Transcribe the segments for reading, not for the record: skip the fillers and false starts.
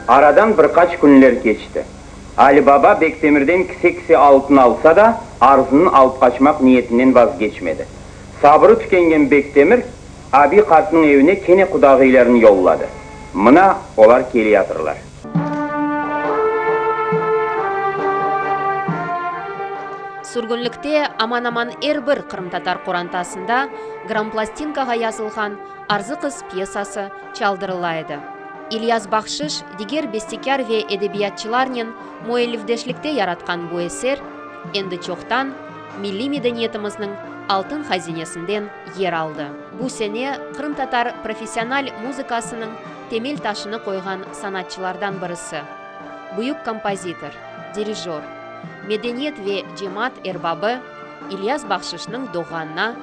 Aradan bir qaç künler keçti. Ali Baba Bektemirden kise-kise altın alsa da, Arzını alıp qaçmaq niyetinden vazgeçmedi. Sabrı tükengen Bektemir, Abiy qartnıñ evine kene qudağiylerini yolladı. Mına, olar keleyatırlar. Sürgünlikte aman-aman er bir qırımtatar qorantasında gramplastinkağa yazılğan Arzı qız pyesası çaldırıla edi. İlyas Bahşiş diger bestekâr ve edebiyatçılarnen müellifdeşlikte yaratqan bu eser endi çoqtan milliy medeniyetimizniñ altın hazinesinden yer aldı. Bu sene qırımtatar professional muzıkasınıñ temel taşını qoyğan sanatçılardan birisi, büyük kompozitor, dirijor, medeniyet ve cemaat erbabı İlyas Bahşişniñ doğğanına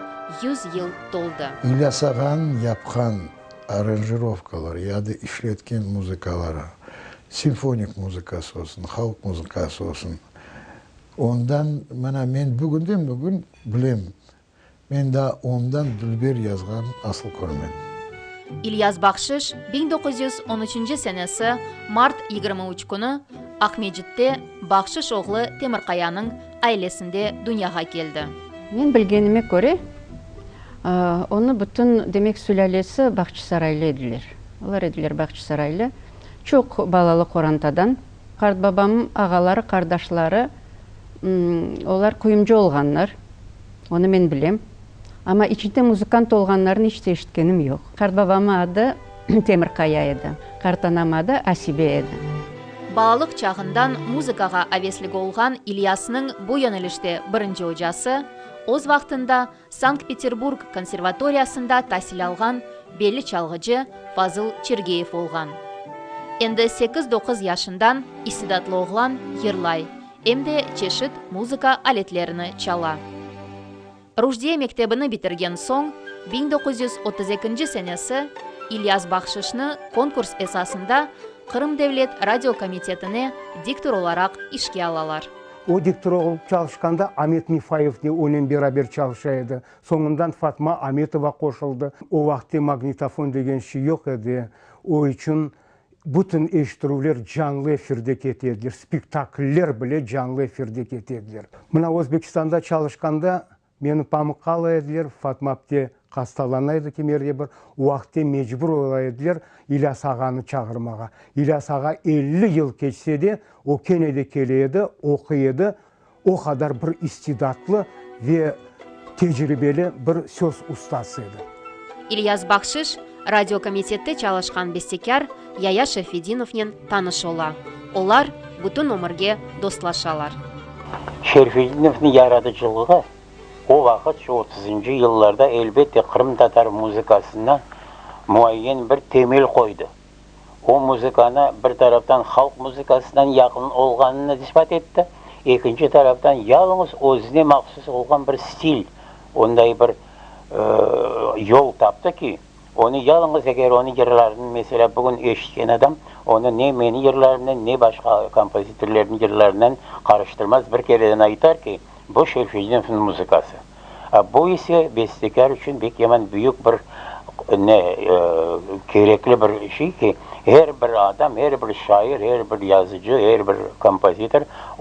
100 yıl toldı. İlyas ağanıñ yapqan aranjirovkaları ya da işletken muzıkaları, simfonik muzıkası olsun, halq muzıkası olsun, ondan, mına, men bugünden-bugün bilem, Men daa ondan dülber yazğan asıl körmedim. İlyas Bahşiş 1913 üçünci senesi mart 23 künü Aqmescitte Bahşiş oğlu Temirqayanıñ ailesinde dünyağa keldi. Men bilgenime köre, onı bütün, demek, sülâlesi Bahçisaraylı ediler. Olar ediler Bahçisaraylı. Çoq balalı qorantadan. Qartbabamnıñ ağaları, qardaşları, olar quyumcı olğanlar. Onı men bilem. Amma içinde muzıkant olğanlarını iç te eşitkenim yoq. Qartbabamnıñ adı Temirqaya edi. Qartanam adı Asibe edi. Balalıq çağından muzıkağa avesligi olğan İlyasnıñ bu yönelişte birinci ocası, öz vaqtında Sankt-Peterburg konservatoriyasında tasil alğan belli çalğıcı Fazıl Çergeyev olğan. Endi sekiz-doquz yaşından istidatlı oğlan yırlay, em de çeşit muzıka aletlerini çala. Ruşdiye mektebini bitirgen soñ, 1932 senesi İlyas Bahşışnı konkurs esasında Qırım devlet radiokomitetine diktor olaraq işke alalar. O diktor olıp çalışqanda Amet Mifayev de onen beraber çalışa edi. Soñundan Fatma Ametova qoşuldı. O vaqıtte magnitofon degen şey yoq edi. O içün bütün eşittirüvler canlı efirde kete ediler, spektakller bile canlı efirde kete ediler. Mına Özbekistanda çalışqanda meni pamuqqa ala ediler, Fatma apte hastalana edi kimerde bir, o vaqıtte mecbur ola ediler İlyas ağanı çağırmağa. İlyas ağa 50 yıl keçse de, o kene de kele edi, oquy edi, o qadar bir istidatlı ve tecribeli bir söz ustası edi. İlyas Bahşiş radiokomitette çalışqan bestekâr Yaya Şerfedinovnen tanış ola. Olar bütün ömürge dostlaşalar. Şerfedinovnıñ yaratıcılığı o vaqıt, şu otuzıncı yıllarda, elbette, qırımtatar muzıkasına muayyen bir temel qoydı. O muzıkanı bir taraftan halq muzıkasından yaqın olğanını isbat etti, ekinci taraftan yalıñız özüne mahsus olğan bir stil, onday bir yol taptı ki, onı yalıñız eger onıñ yırlarını, meselâ, bugün eşitken adam, onı ne menim yırlarımnen, ne başqa kompozitorlarnıñ yırlarınen qarıştırmaz, bir kereden aytar ki, bu Şerfedinovnıñ muzıkası. Bu ise bestekâr içün pek yaman büyük bir ne kerekli bir şey ki, er bir adam, er bir şair, er bir yazıcı, er bir kompozitor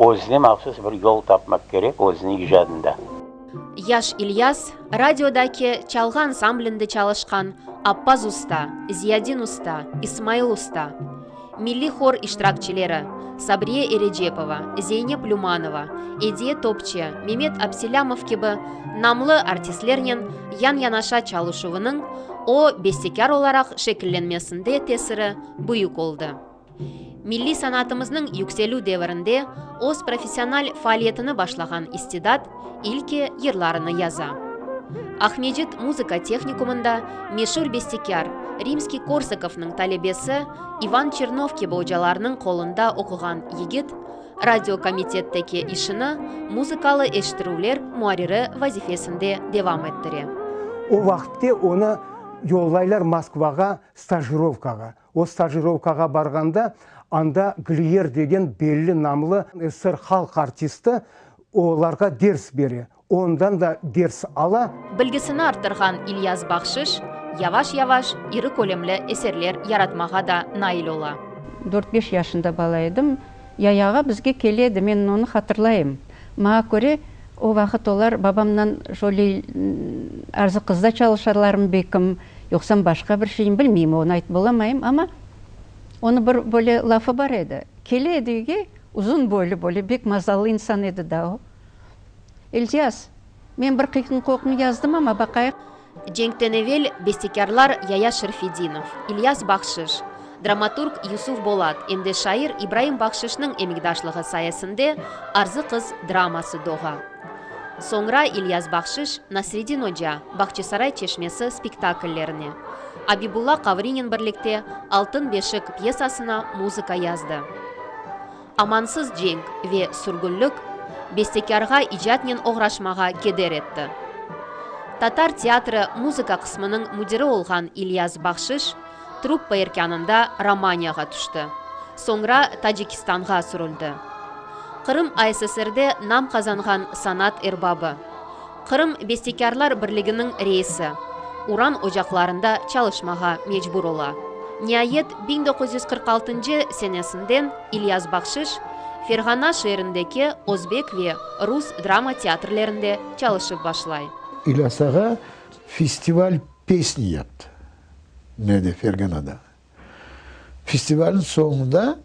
özüne mahsus bir yol tapmaq kerek özüniñ icadında. Yaş İlyas radiodaki çalğı ansamblinde çalışqan Appaz usta, Ziyadin usta, İsmail usta, Milliy hor iştirakçileri, Sabriye Erecepova, Zeynep Lümanova, Ediye Topçı, Memet Abselâmov kibi namlı artistlernen yan-yanaşa çalışuvınıñ o, bestekâr olaraq şekillenmesinde tesiri büyük oldı. Milliy sanatımıznıñ yükselüv devirinde öz professional faaliyetini başlağan istidat ilki yırlarını yaza. Aqmescit muzıka tehnikumında meşur bestekâr Rimskiy-Korsakovnıñ talebesi İvan Çernov kibi ocalarnıñ qolunda oquğan yigit, radiokomitetteki işini muzıkalı eşittirüvler muarriri vazifesinde devam ettire. O vaqıtte onı yollaylar Moskvağa stajirovkağa. O stajirovkağa barğanda, anda Gliyer degen belli namlı SSR halq artisti olarğa ders bere. Ondan da ders ala. Bilgisini arttırğan İlyas Bahşiş yavaş-yavaş iri kölemli eserler yaratmağa da nail ola. Dört-beş yaşında bala edim. Yaya ağa bizge kele edi, men onı hatırlayım. Maña köre, o vaqıt olar babamnan şöyle Arzı qızda çalışarlarmı belkim, yoqsam başqa bir şeymi, bilmeyim, onı aytıp olamayım, amma onıñ bir böyle lafı bar edi. Kele edi üyge, uzun boylu böyle, bek mazalı insan edi da o. İlyas, men bir qıyqın-qoqnı yazdım amma, baqayıq. Cenkten evel bestekârlar Yaya Şerfedinov, İlyas Bahşış, dramaturg Yusuf Bolat em de şair İbraim Bahşışnıñ emekdaşlığı sayesinde Arzı qız draması doğa. Soñra İlyas Bahşış Nasreddin oca, Bağçasaray çeşmesi spektakllerine, Abibulla Qavrinen birlikte Altın beşik pyesasına muzıka yazdı. Amansız cenk ve sürgünlik bestekârğa icatnen oğraşmağa keder etti. Tatar teatri muzıka qısmınıñ müdiri olğan İlyas Bahşış truppa erkânında Romaniyağa tüşti, soñra Tacikistanğa sürüldi. Qırım ASSRde nam qazanğan sanat erbabı, Qırım bestekârlar birliginiñ reisi, uran ocaqlarında çalışmağa mecbur ola. Niayet, 1946 senesinden İlyas Bahşış Ferğana şeerindeki özbek ve rus drama teatrlerinde çalışıp başlay. İlyas ağa festival pesni yaptı, nede, Ferganada. Festivalniñ soñunda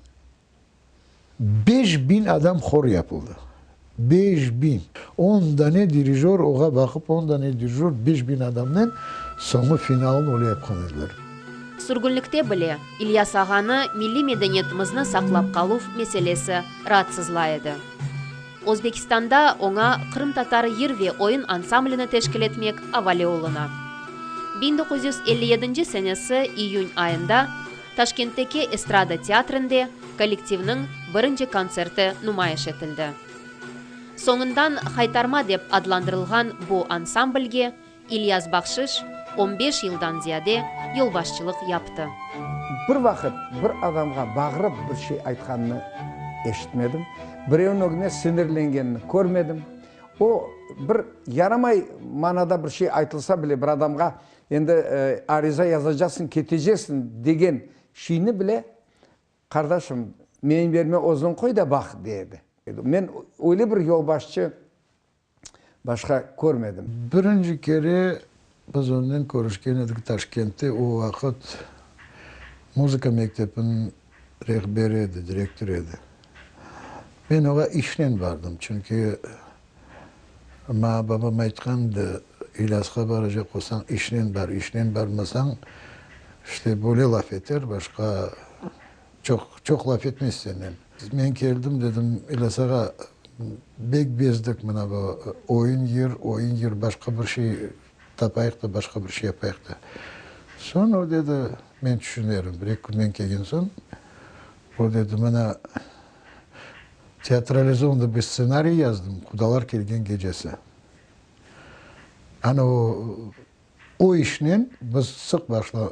5000 adam hor yapıldı. 5000! On dane dirijör oğa baqıp, on dane dirijör 5000 adamnen soñu finalın öyle yapqan ediler. Sürgünlikte bile İlyas ağanı milliy medeniyetimizni saqlap qaluv meselesi raatsızlay edi. Özbekistanda oña qırımtatar yır ve oyun ansamblini teşkil etmek avale oluna. 1957 senesi iyün ayında Taşkentteki Estrada teatrinde kollektivniñ birinci kontserti numayış etildi. Soñundan Haytarma dep adlandırılğan bu ansamblge İlyas Bahşış on beş yıldan ziyade yolbaşçılıq yaptı. Bir vaqıt bir adamğa bağırıp bir şey aytqanını eşitmedim, birevniñ ögüne sinirlengenini körmedim. O, bir yaramay manada bir şey aytılsa bile bir adamğa Endi ariza yazacaqsıñ, keteceksin degen şeyni bile, qardaşım, menim yerime özüñ qoy da baq, dey edi. Men öyle bir yolbaşçı başqa körmedim. Birinci kere biz onnen körüşken edik Taşkentte, o vaqıt muzıka mektebiniñ rehberi edi, direktorı edi. Men oğa işnen bardım, çünki Maña babam aytqandı, İlyasqa baracaq olsañ, işnen bar, işnen barmasañ, işte, böyle laf eter, başqa çoq, çoq laf etmez senen. Men keldim, dedim, İlyas ağa, bek bezdik mına bu oyun, yır, oyun, yır, başqa bir şey tapayıq da, başqa bir şey yapayıq da. Soñ o dedi, men tüşünerim, bir-eki künden kelgen soñ, o dedi, mına, Teatralizovanlı bir stsenariy yazdım, Qudalar kelgen gecesi. Ana o, o işnen biz sıq başla,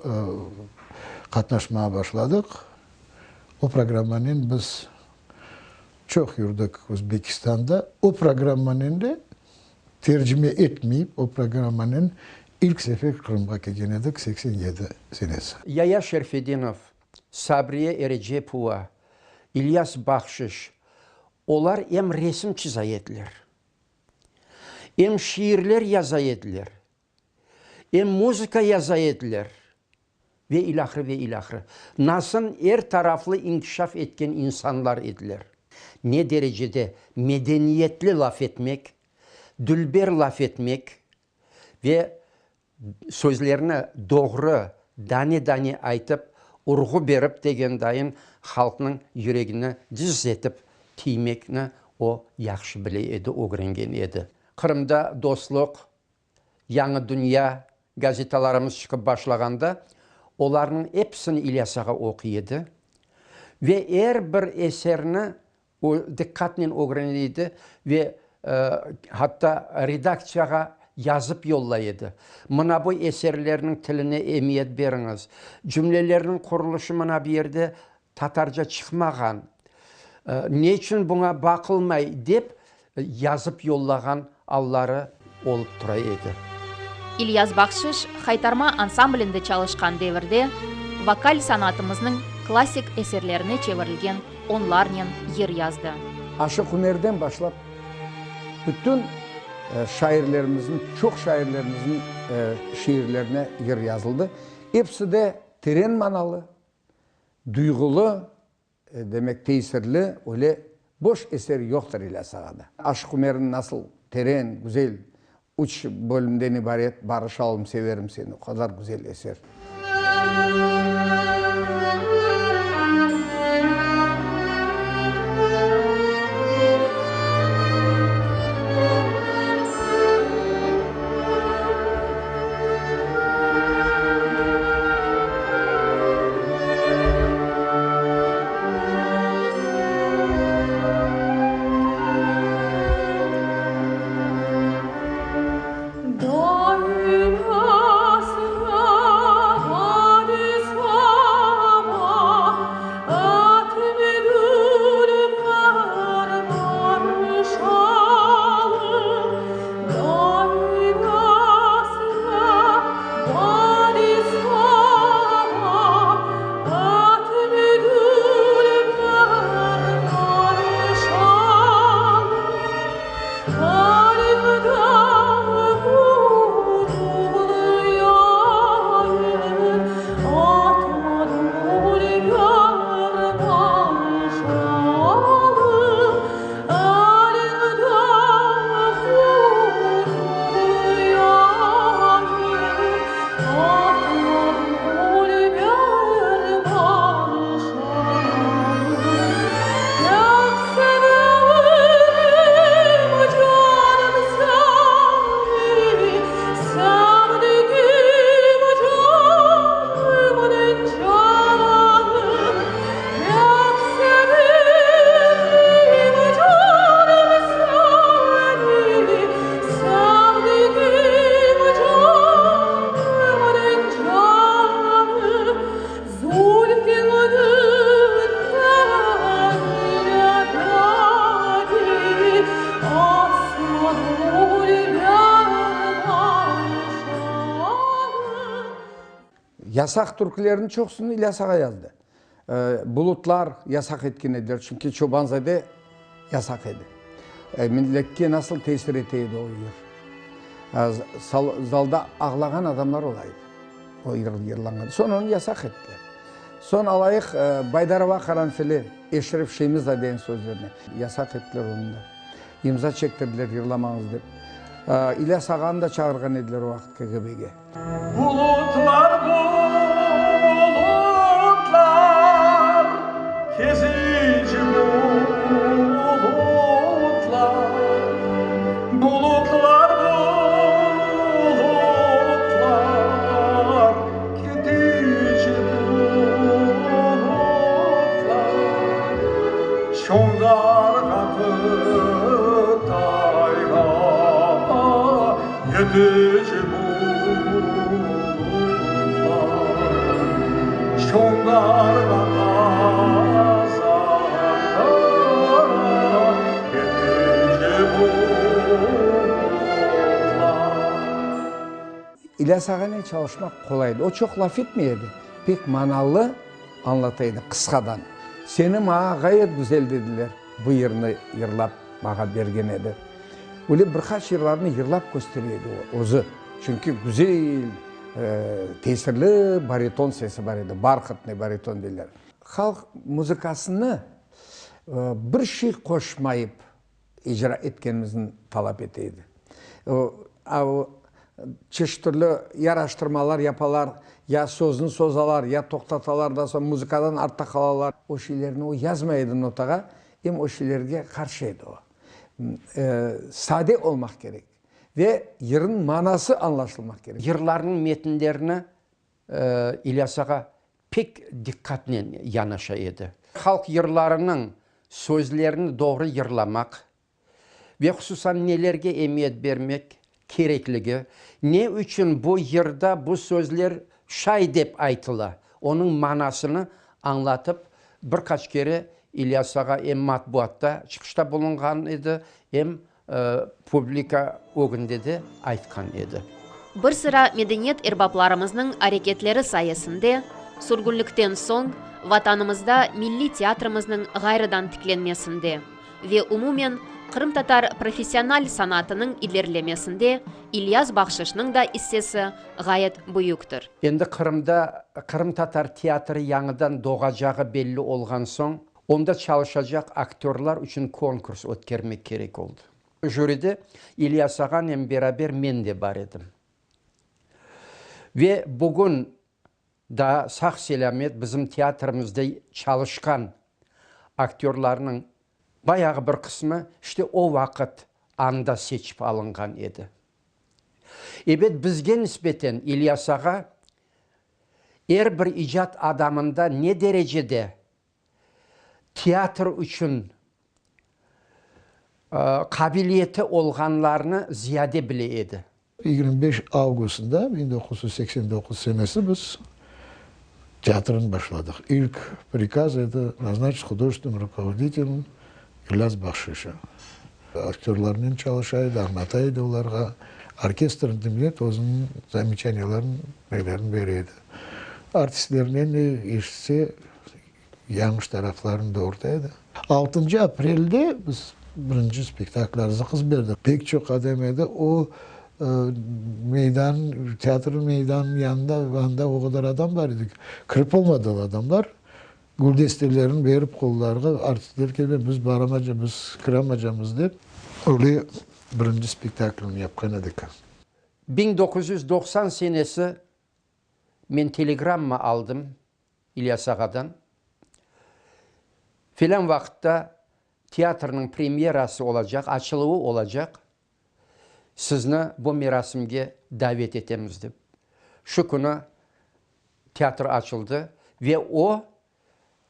qatnaşmağa başladıq. O programmanen biz çoq yürdik Özbekistanda. O programmanen de tercime etmeyip, o programmanen ilk sefer Qırımğa kelgen edik, 87 senesi. Yaya Şerfedinov, Sabriye Erecepova, İlyas Bahşış, olar em resim çiza ediler, em şiirler yaza ediler, em muzıka yaza ediler ve ilâhre, ve ilâhre. Nasıl er taraflı inkişaf etken insanlar ediler. Ne derecede medeniyetli laf etmek, dülber laf etmek ve Sözlerni doğru, dane-dane aytıp, urğu berip degen dayın halqnıñ yüregine cız etip tiymekni o yahşı bile edi, ögrengen edi. Qırımda Dostluq, Yañı dünya gazetalarımız çıqıp başlağanda, olarnıñ episini İlyas ağa oquy edi ve er bir eserni O diqqatnen ögrene edi ve hatta redaktsiyağa yazıp yollay edi, Mına bu eserlerniñ tiline emiyet beriñiz, cümlelerniñ qurulışı mına bu yerde tatarca çıqmağan, ne içün buña baqılmay, dep yazıp yollağan alları olıp tura edi. İlyas Bahşış Haytarma ansamblinde çalışqan devirde vokal sanatımıznıñ. klassik eserlerine çevirilgen onlarnen yır yazdı. Aşıq Ümerden başlap bütün şairlerimizniñ, çoq şairlerimizniñ şiirlerine yır yazıldı. Episi de teren manalı, duyğulı, demek tesirli, öyle boş eser yoqtır İlyas ağada. Aşıq Ümerniñ nasıl teren, güzel Üç bölümden ibaret Barışalım, severim seni, o qadar güzel eser. Yasaq türkülerniñ çoqusını İlyas ağa yazdı. Bulutlar yasaq etken ediler, çünki Çobanzade yasaq edi. Milletke nasıl tesir ete edi o yır? Zalda ağlağan adamlar ola edi, o yır yırlanğanda. Soñ onı yasaq ettiler. Soñ alayıq Baydarova qaranfili, Eşref Şemizadeniñ sözlerine. Yasaq ettiler onı da. İmza çektirdiler yırlamañız dep. İlyas ağanı da çağırğan ediler o vaqıt KGB-ge. Bulutlar, bulutlar, kezici bulutlar, Bulutlar, bulutlar, ketici bulutlar, Çonğarğa Qıtayğa Yetici bulutlar, Çonğarğa Qazanğa Yetici bulutlar. İlyas ağanen çalışmaq qolay edi. O çoq laf etmey edi, pek manalı añlata edi, qısqadan. Seni maña ğayet güzel dediler, bu yırnı yırlap maña bergen edi. Öyle bir qaç yırlarnı yırlap köstere edi o, özü. Çünki güzel, tesirli bariton sesi bar edi, barhatnıy bariton deyler. Halq muzıkasını bir şey qoşmayıp icra etkenimizni talap ete edi. O, çeşit türlü yaraştırmalar yapalar, ya sözni sozalar, ya toqtatalar, daa soñ muzıkadan artta qalalar. O şeylerni o yazmay edi notağa, em o şeylerge qarşı edi o. Sade olmaq kerek ve yırnıñ manası añlaşılmaq kerek. Yırlarnıñ metinlerini İlyas ağa pek diqqatnen yanaşa edi. Halq yırlarınıñ sözlerini doğru yırlamaq ve hususan nelerge emiyet bermek kerekligi, ne içün bu yırda bu sözler şay dep aytıla, onıñ manasını añlatıp bir qaç kere İlyas ağa em matbuatta çıqışta bulunğan edi, em publika ögünde de aytqan edi. Bir sıra medeniyet erbaplarımıznıñ areketleri sayesinde. Sürgünlikten soñ Vatanımızda milliy teatrimizniñ ğayrıdan tiklenmesinde ve umumen qırımtatar professional sanatınıñ ilerlemesinde İlyas Bahşışnıñ da issesi ğayet büyüktir. Endi Qırımda qırımtatar teatri yañıdan doğacağı belli olğan soñ, onda çalışacaq aktörlar içün konkurs ötkermek kerek oldı. Jüride İlyas ağanen beraber men de bar edim. Ve bugün daa sağ-selâmet bizim teatrimizde çalışqan aktörlarnıñ bayağı bir qısmı işte o vaqıt anda seçip alınğan edi. Ebet, bizge nisbeten İlyas ağa er bir icat adamında ne derecede teatr içün qabiliyeti olğanlarnı ziyade bile edi. 25 avgustında 1989 senesi biz teatrnı başladıq. İlk prikaz edi, naznaçit hudojestvennim rukovoditelem İlyas Bahşişa. Aktörlarnen çalışa edi, añlata edi olarğa, orkestrni diñlep özüniñ zameçaniyalarını, nelerini bere edi. Artistlernen de eşitse, yañlış taraflarını doğurta edi. Altıncı aprelde biz birinci spektakl Arzı qız berdik. Pek çoq adam edi. O meydan, teatr meydanınıñ yanında, anda o qadar adam bar edi ki, kirip olmadı adamlar. Güldestelerini berip qollarğa, artistler kelgen, biz baramacamız, biz kiramacamız dep, öyle birinci spektaklni yapqan edik. 1990 senesi men telegramma aldım İlyas ağadan, Felân vaqıtta teatrniñ premyerası olacaq, açıluvı olacaq, sizni bu merasimge davet etemiz, dep. Şu künü teatr açıldı ve o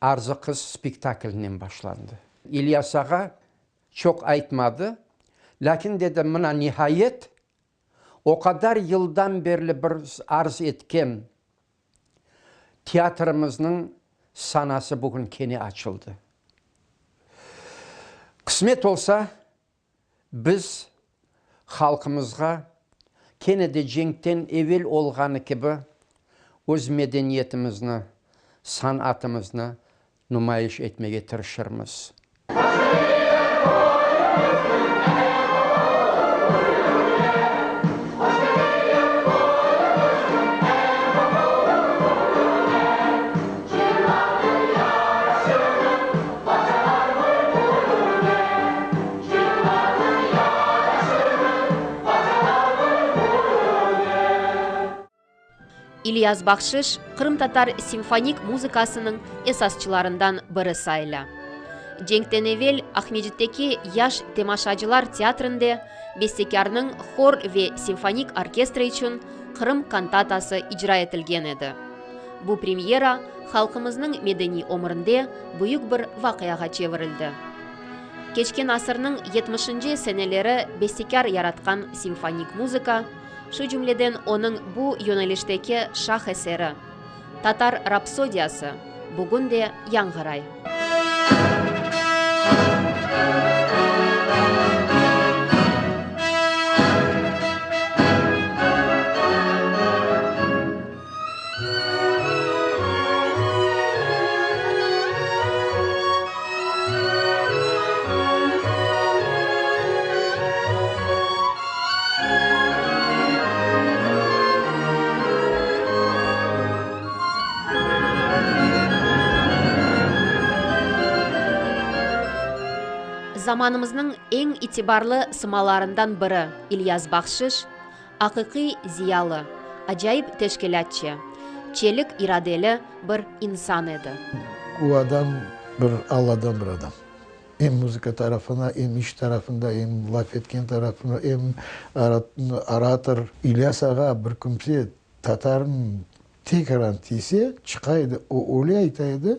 Arzı qız spektaklinen başlandı. İlyas ağa çoq aytmadı, lâkin dedi, mına, nihayet, o qadar yıldan berli bir arz etken teatrimizniñ sanası bugün kene açıldı. Qısmet olsa, Biz halqımızğa kene de cenkten evel olğanı kibi öz medeniyetimizni, sanatımıznı numayış etmege tırışırmız. İlyas Bahşiş qırımtatar simfonik muzıkasınıñ esasçılarından biri sayıla. Cenkten evel Aqmescitteki Yaş temaşacılar teatrinde bestekârnıñ hor ve simfonik orkestri içün Qırım kantatası icra etilgen edi. Bu premyera halqımıznıñ medeniy ömründe büyük bir vaqiağa çevirildi. Keçken asırnıñ yetmişinci seneleri bestekâr yaratqan simfonik muzıka, şu cümleden onıñ bu yönelişteki şah eseri, Tatar rapsodiyası, bugün de yañğıray. Zamanımıznıñ eñ itibarlı sımalarından biri İlyas Bahşiş, aqiqiy ziyalı, acayip teşkilâtçı, çelik iradeli bir insan edi. O adam bir Alladan bir adam. Em muzıka tarafına, em iş tarafında, em laf etken tarafına, em orator. İlyas ağa bir kimse tatarnıñ tekaran tiyse, çıqa edi, o öyle ayta edi,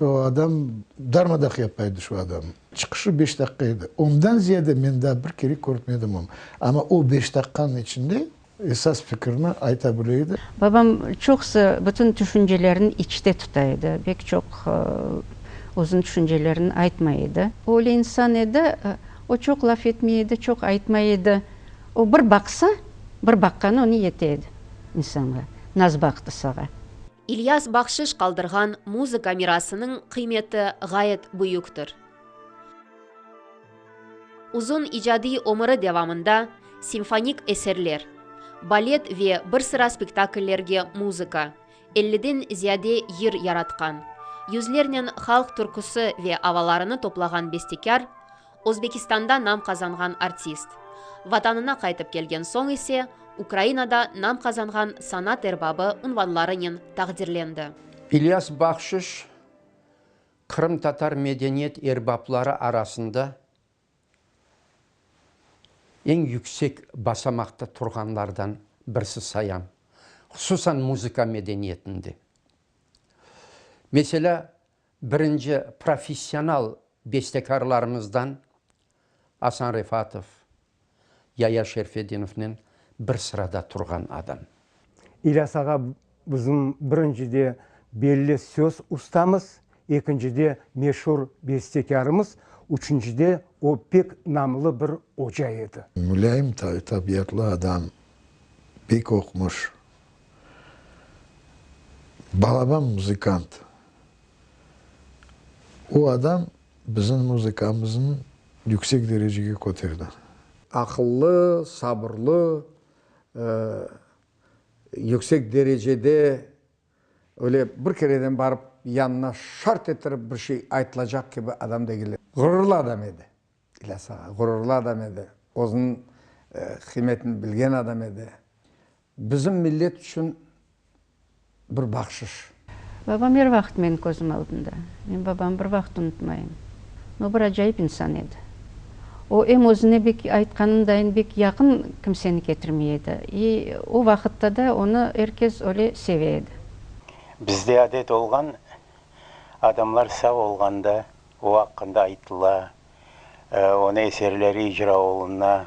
o adam darmadaq yapa edi şu adam. Çıqışı beş daqqa edi. Ondan ziyade men daa bir kere körtmedim onı. Amma o beş daqqanıñ içinde esas fikirni ayta bile edi. Babam çoqusı bütün tüşüncelerini içte tuta edi, pek çoq özüniñ tüşüncelerini aytmay edi. Öyle insan edi, o çoq laf etmey edi, çoq aytmay edi. O bir baqsa, bir baqqanı onı yete edi insanğa, naz baqtı sağa. İlyas Bahşış qaldırğan muzıka mirasınıñ qıymeti ğayet büyüktir. Uzun icadiy ömüri devamında simfonik eserler, balet ve bir sıra spektakllerge muzıka, elliden ziyade yır yaratqan, yüzlernen halq türküsi ve avalarını toplağan bestekâr, Özbekistanda nam qazanğan artist, Vatanına qaytıp kelgen soñ ise Ukrainada nam qazanğan sanat erbabı unvanlarınen taqdirlendi. İlyas Bahşış qırımtatar medeniyet erbapları arasında eñ yüksek basamaqta turğanlardan birisi sayam, hususan muzıka medeniyetinde. Meselâ, Birinci professional bestekârlarımızdan Asan Refatov, Yaya Şerfedinovnen bir sırada turğan adam. İlyas ağa bizim birincide belli söz ustamız, ekincide meşur bestekârımız, üçüncide o pek namlı bir oca edi. Mulâyim tabiatlı adam, pek oqumış, balaban muzıkant. O adam bizim muzıkamıznı yüksek derecege köterdi. Aqıllı, sabırlı, yüksek derecede, öyle bir kereden barıp yanına şart ettirip bir şey aytılacaq kibi adam degil edi. Ğururlı adam edi. İlyas ağa ğururlı adam edi, özüniñ qıymetini bilgen adam edi. Bizim millet içün bir bahşış. Babam er vaqıt menim közüm aldında. Men babamı bir vaqıt unutmayım. O bir acayip insan edi. O em özüne bek, aytqanımdayın, bek yaqın kimseni ketirmey edi. İ o vaqıtta da onı er kes öyle seve edi. Bizde adet olğan, adamlar sağ olğanda o aqqında aytıla, onıñ eserleri icra oluna,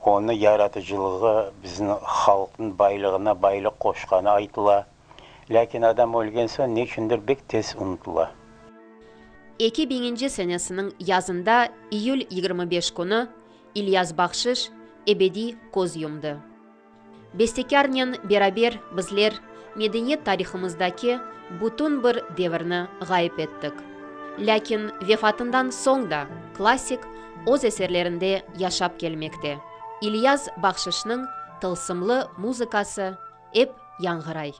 onıñ yaratıcılığı bizim halqnıñ baylığına baylıq qoşqanı aytıla. Lâkin adam ölgen soñ ne içündir bek tez unutıla. Eki biñinci senesiniñ yazında, iyül 25 künü, İlyas Bahşış ebediy köz yumdı. Bestekârnen beraber bizler medeniyet tarihımızdaki bütün bir devirni ğayıp ettik. Lâkin vefatından soñ da klassik öz eserlerinde yaşap kelmekte. İlyas Bahşışnıñ tılsımlı muzıkası ep yañğıray.